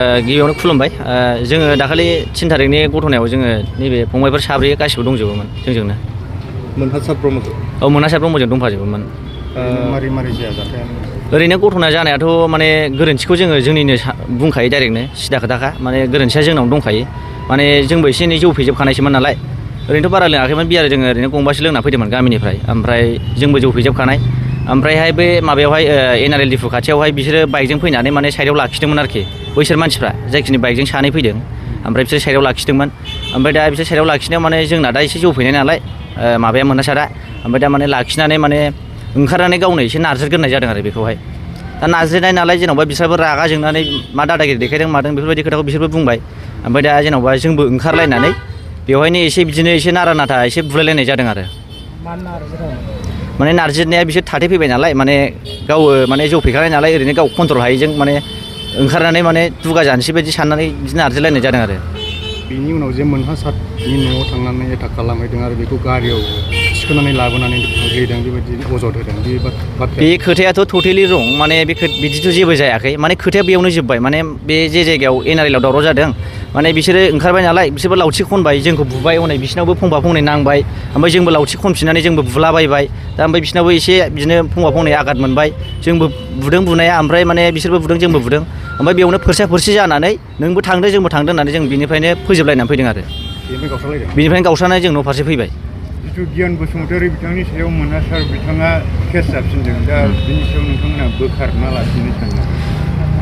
गिबियावनो खुलुमबाय जोङो दाखालि 3 थारिखनि गथ'नायाव जोङो नैबे फंबायफोर साब्रै गासिबो दंजोबोमोन जोंजोंनो। मोनहासार ब्रह्मजों? औ मोनहासार ब्रह्मजों दंफाजोबोमोन। मारै जाया जाथाया? ओरैनो गथ'ना जानायाथ' माने गोरोन्थिखौ जोङो जोंनिनो बुंखायो डाइरेक्टनो सिदा खोथाखा माने गोरोन्थिया जोंनावनो दंखायो। माने जोंबो एसे एनै जौ फेजोबखानायसोमोन नालाय ओरैनोथ' बारा लोङाखैमोन बियार जोङो ओरैनो गंबासो लोंना फैदोंमोन गामिनिफ्राय ओमफ्राय जोंबो जौ फेजोबखानाय ओमफ्रायहाय बे माबायावहाय NRL डिफु खाथियावहाय बिसोरो बाइकजों फैनानै माने साइडआव लाखिदोंमोन आरोखि बैसोर मानसिफ्रा जायखिनि बाइकजों सानै फैदों ओमफ्राय बिसोर साइडआव लाखिदोंमोन ओमफ्राय दा बिसोर साइडआव लाखिनायाव माने जोंना दा एसे जौ फेनाय नालाय माबाया मोनहासारा ओमफ्राय दा माने लाखिनानै माने ओंखारनानै गावनो एसे नारज्रिग्रोनाय जादों आरो बेखौहाय दा नारज्रिनाय नालाय जेन'बा बिसोरबो रागा जोंनानै मा दादागिरि देखायदों मादों बेफोरबायदि खोथाखौ बिसोरबो बुंबाय ओमफ्राय दा जेन'बा जोंबो ओंखारलायनानै बेवहायनो एसे बिदिनो एसे नारा नाथा एसे बुलायलायनाय जादों आरो माने नारजिनाया बिसोर थाथै फैबाय नालाय माने गाव माने जौ फेखानाय नालाय ओरैनो गाव कन्ट्रल हायैजों माने ओंखारनानै माने दुगा जानोसै बायदि साननानै बिदि नारजिलायनाय जादों आरो बिनि उनाव जे मोनहासारनि न'आव थांनानै एटाक खालामहैदों आरो बेखौ गारियाव थिखोनानै लाबोनानै बुहैदों बेबायदि अजद होदों बे खोथायाथ' टटेलि रं माने बे बिदिथ' जेबो जायाखै माने खोथाया बेयावनो जोब्बाय माने बे जे जायगायाव NRL आव दावराव जादों माने बिसोरो ओंखारबाय नालाय बिसोरबो लावथि खनबाय जोंखौ बुबाय हनै बिसिनावबो फंफा फंनै नांबाय ओमफ्राय जोंबो लावथि खनफिननानै जोंबो बुलाबायबाय दा ओमफ्राय बिसिनावबो एसे बिदिनो फंफा फंनै आघात मोनबाय जोंबो बुदों बुनाया ओमफ्राय माने बिसोरबो बुदों जोंबो बुदों ओमफ्राय बेयावनो फोरसा फोरसि जानानै नोंबो थांदो जोंबो थांदो होननानै जों बिनिफ्रायनो फोजोबलायनानै फैदों आरो बेनिफ्रायनो गावस्रानानै जों न' फारसे फैबाय। जिथु गियान बसुमतारी बिथांनि सायाव मोनहासार बिथाङा केस जाफिनदों दा बिनि सायाव नोंथांमोना बोखारना लाफिननो सानो?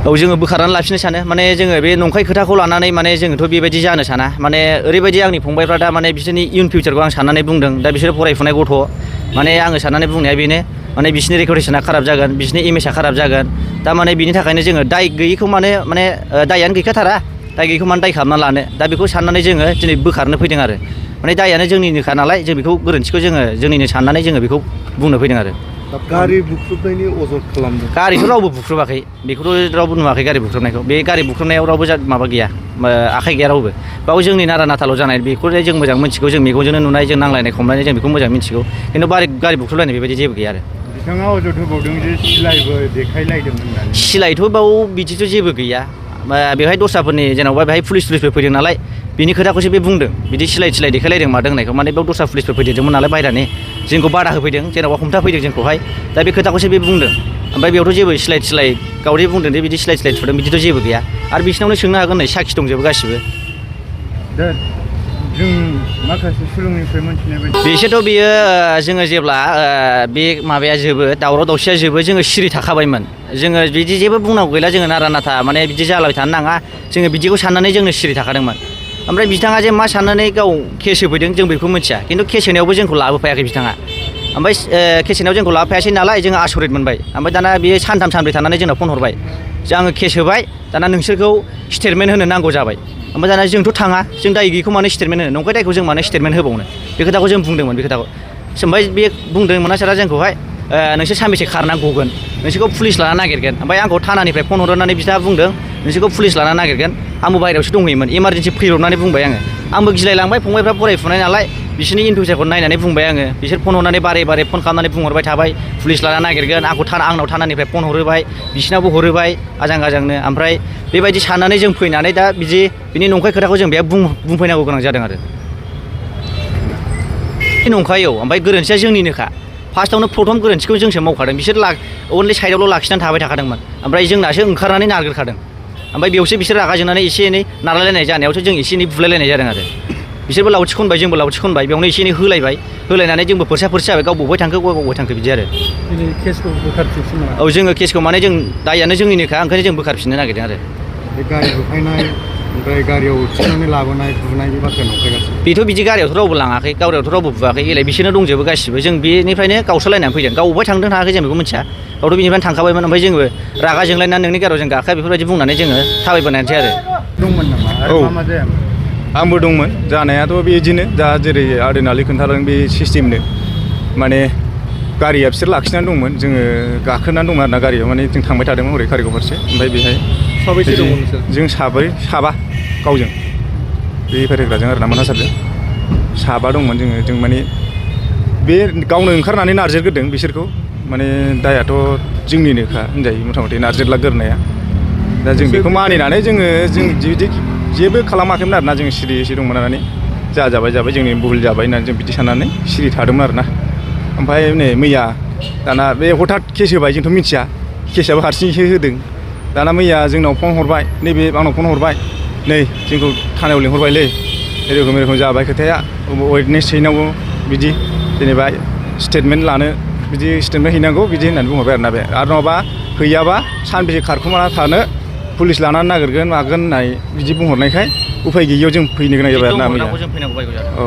औ जोङो बोखारनानै लाफिननो सानो माने जोङो बे नंखाय खोथाखौ लानानै माने जोङोथ' बेबायदि जानो साना माने ओरैबायदि आंनि फंबायफ्रा दा माने बिसोरनि इयुन फिउचारखौ आं साननानै बुंदों दा बिसोर फरायफुनाय गथ' माने आङो साननानै बुंनाया बेनो माने बिसोरनि रेपुटेसना खाराब जागोन बिसोरनि इमेजआ खाराब जागोन दा माने बिनि थाखायनो जोङो दाय गैयैखौ माने दायानो गैखाथारा दाय गैयैखौ माने दाय खालामना लानो दा बेखौ साननानै जोङो दिनै बोखारनो फैदों आरो माने दायानो जोंनिनोखा नालाय जों बेखौ गोरोन्थिखौ जोङो जोंनिनो साननानै जोङो बेखौ बुंनो फैदों आरो गारि बुख्रुबनायनि अजद खालामदों? गारिथ' रावबो बुख्रुबाखै बेखौथ' रावबो नुवाखै गारि बुख्रुबनायखौ बे गारि बुख्रुबनायाव रावबो माबा गैया आखाइ गैया रावबो बाव जोंनि नारा नाथाल' जानाय बेखौ जों मोजां मिथिगौ जों मेगनजोंनो नुनाय जों नांलायनाय खमलायनाय जों बेखौ मोजां मिथिगौ खिन्थु गारि बुख्रुबलायनाय बेबायदि जेबो गैया आरो बिथाङा अजद होबावदों जे सिलाइबो देखायलायदों होननानै सिलाइथ' बाव बिदिथ' जेबो गैया बेवहाय दस्राफोरनि जेनेबा बेहाय पुलिसफोर फैदों नालाय बिनि खोथाखौसो बे बुंदों बिदि सिलाइ देखायलायदों मादों होननायखौ माने बेयाव दस्रा पुलिसफोर फैदेरदोंमोन नालाय बायह्रानि जोंखौ बादा होफैदों जेनेबा हमथाफैदों जोंखौहाय दा बे खोथाखौसो बे बुंदों ओमफ्राय बेयावथ' जेबो सिलाइ गावदे बुंदों दे बिदि सिलाइ थुदों बिदिथ' जेबो गैया आरो बिसिनावनो सोंनो हागोन नै साखि दंजोबो गासिबो दा जों माखासे सुलुंनिफ्राय मोनथिनाय बायदि बिसोरथ' बियो जोङो जेब्ला बे माबाया जोबो दावराव दावसिया जोबो जोङो सिरि थाखाबायमोन जोङो बिदि जेबो बुंनांगौ गैला जोङो नारा नाथा माने बिदि जालाबाय थानो नाङा जोङो बिदिखौ साननानै जोंनो सिरि थाखादोंमोन ओमफ्राय बिथाङा जे मा साननानै गाव केस होफैदों जों बेखौ मिथिया खिन्थु केस होनायावबो जोंखौ लाबोफायाखै बिथाङा ओमफ्राय केस होनायाव जोंखौ लाबोफायासै नालाय जोङो आसरित मोनबाय ओमफ्राय दाना बियो सानथाम सानब्रै थानानै जोंनाव फन हरबाय जे आङो केस होबाय दाना नोंसोरखौ स्टेटमेन्ट होनो नांगौ जाबाय ओमफ्राय दाना जोंथ' थाङा जों दाय गैयैखौ मानो स्टेटमेन्ट होनो नंखाय दायखौ जों मानो स्टेटमेन्ट होबावनो बे खोथाखौ जों बुंदोंमोन बे खोथाखौ ओमफ्राय बे बुंदों मोनहासारा जोंखौहाय नोंसोर सानबेसे खारनानै गगोन नोंसोरखौ पुलिस लाना नागिरगोन ओमफ्राय आंखौ थानानिफ्राय फन हरनानै बिथाङा बुंदों नोंसोरखौ पुलिस लाना नागिरगोन आंबो बायहेरायावसो दंहैयोमोन इमारजेन्सि फैब्रबनानै बुंबाय आंबो गिलायलांबाय फंबायफ्रा फरायफुनाय नालाय बिसोरनि इन फिउचारखौ नायनानै बुंबाय आङो बिसोर फन हरनानै बारे फन खालामनानै बुंहरबाय थाबाय पुलिस लाना नागिरगोन आंनाव थानानिफ्राय फन हरोबाय बिसिनावबो हरोबाय आजां गाजांनो ओमफ्राय बेबायदि साननानै जों फैनानै दा बिनि नंखाय खोथाखौ जों बेयाव बुंफैनांगौ गोनां जादों आरो नंखायौ ओमफ्राय गोरोन्थिया जोंनिनोखा फार्स्टआवनो प्रथम गोरोन्थिखौ जोंसो मावखादों बिसोर अनलि साइडआवल' लाखिनानै थाबाय थाखादोंमोन ओमफ्राय जोंनासो ओंखारनानै नारगोरखादों ओमफ्राय बेयावसो बिसोर रागा जोंनानै एसे एनै नारलायलायनाय जानायावसो जों एसे एनै बुलायलायनाय जादों आरो बिसोरबो लावथि खनबाय जोंबो लावथि खनबाय बेयावनो एसे एनै होलायनानै जोंबो फोरसा जाबाय गाव बबेहाय थांखो बबेहाय थांखो बिदि आरो केसखौ बोखारफिनसै नामा? औ जोङो केसखौ माने जों दायानो जोंनिनोखा ओंखायनो जों बोखारफिननो नागिरदों आरो बे गारि बुफायनाय ओमफ्राय गारियाव थिखांनानै लाबोनाय बुनाय बे बाथ्राया नंखाय गासिबो बेथ' बिदि गारियावथ' रावबो लाङाखै गारियावथ' रावबो बुवाखै एलाय बिसोरनो दंजोबो गासिबो जों बेनिफ्रायनो गावस्रालायनानै फैदों गाव बबेहाय थांदों थाङाखै जों बेखौ मिथिया गावथ' बिनिफ्रायनो थांखाबायमोन ओमफ्राय जोङो रागा जोंलायनानै नोंनि गारियाव जों गाखोया बेफोरबायदि बुंनानै जोङो थाबायबोनायसै आरो दंमोन नामा औ मा जायामोन? आंबो दंमोन जानायाथ' बिदिनो दा जेरै आदैनालि खोन्थादों बे सिस्टेमनो माने गारिया बिसोर लाखिनानै दंमोन जोङो गाखोनानै दंमोन आरोना गारियाव माने जों थांबाय थादोंमोन हरै कारिगाव फारसे ओमफ्राय बेहाय साबैसे दंमोन नोंसोर? जों साबा गावजों बे फेरेग्राजों आरोना मोनहासारजों साबा दंमोन जों माने बे गावनो ओंखारनानै नारजेरग्रोदों बिसोरखौ माने दायाथ' जोंनिनोखा होनजायो मथा मथि नारजेरला गोरनाया दा जों बेखौ मानिनानै जों बिदि जेबो खालामाखैमोन आरोना जों सिरियैसो दंमोन होननानै जाबाय जोंनि भुल जाबाय होननानै जों बिदि साननानै सिरि थादोंमोन आरोना ओमफ्राय नै मैया दाना बे हथात केस होबाय जोंथ' मिथिया केसआबो हारसिङैसो होदों दाना मैया जोंनाव फन हरबाय नैबे आंनाव फन हरबाय नै जोंखौ थानायाव लिंहरबायलै एरखम जाबाय खोथाया उइटनेस हैनांगौ बिदि जेनेबा स्टेटमेन्ट लानो बिदि स्टेटमेन्ट हैनांगौ बिदि होननानै बुंहरबाय आरोना बे आरो नङाबा हैयाबा सानबेसे खारखुमाना थानो पुलिस लानानै नागिरगोन मागोन होननाय बिदि बुंहरनायखाय उफाय गैयियाव जों फैनो गोनां जाबाय आरोना मैया औ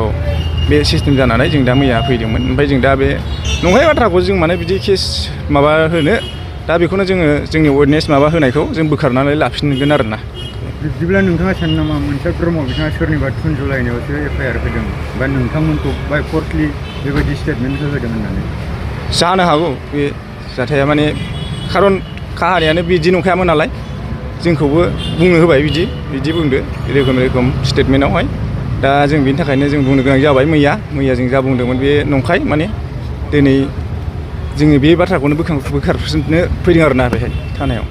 बे सिस्टेम जानानै जों दा मैया फैदोंमोन ओमफ्राय जों दा बे नंखाय बाथ्राखौ जों माने बिदि केस माबा होनो दा बेखौनो जोङो जोंनि उइटनेस माबा होनायखौ जों बोखारनानै लाफिनगोन आरोना बिदिब्ला नोंथाङा सानो नामा मोनसे ब्रह्म बिथाङा सोरनिबा थुनजुलायनायावसो एफआइआर होदों बा नोंथांमोनखौ बाय फर्सलि बेबायदि स्टेटमेन्ट होदों होननानै जानो हागौ बे जाथाया माने खारन काहानियानो बिदि नंखायामोन नालाय जोंखौबो बुंनो होबाय बिदि बुंदो रोखोम स्टेटमेन्टआवहाय दा जों बेनि थाखायनो जों बुंनो गोनां जाबाय मैया जों जा बुंदोंमोन बे नंखाय माने दिनै जोङो बे बाथ्राखौनो बोखारफिननो फैदों आरोना बेहाय थानायाव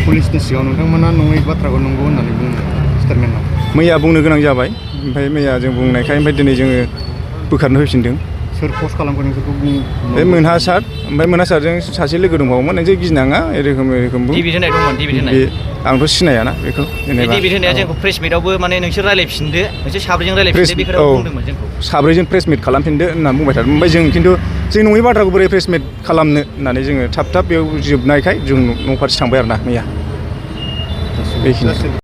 पुलिसनि सिगाङाव नोंथांमोना नङै बाथ्राखौ नंगौ होननानै बुङो स्टेटमेन्टआव मैया बुंनो गोनां जाबाय ओमफ्राय मैया जों बुंनायखाय ओमफ्राय दिनै जोङो बोखारनो होफिनदों सोर पस्ट खालामखो नोंसोरखौ बुं बे मोनहासार ओमफ्राय मोनहासारजों सासे लोगो दंबावोमोन नोंसोर गिनाङा एरखम बुं डिबिट होनाय दंमोन डिबिट होनाय बे आंथ' सिनायाना बेखौ जेनेबा डिबिट होनाया जोंखौ प्रेस मिटआवबो माने नोंसोर रायलायफिनदो नोंसोर साब्रैजों रायलायफिनदो बे खोथाखौ बुंदोंमोन जोंखौ साब्रैजों प्रेस मिट खालामफिनदो होननानै बुंबाय थादों ओमफ्राय जों खिन्थु जों नङै बाथ्राखौ बोरै प्रेस मिट खालामनो होननानै जोङो थाब बेयाव जोबनायखाय जों न' फारसे थांबाय आरोना मैया बेखिनि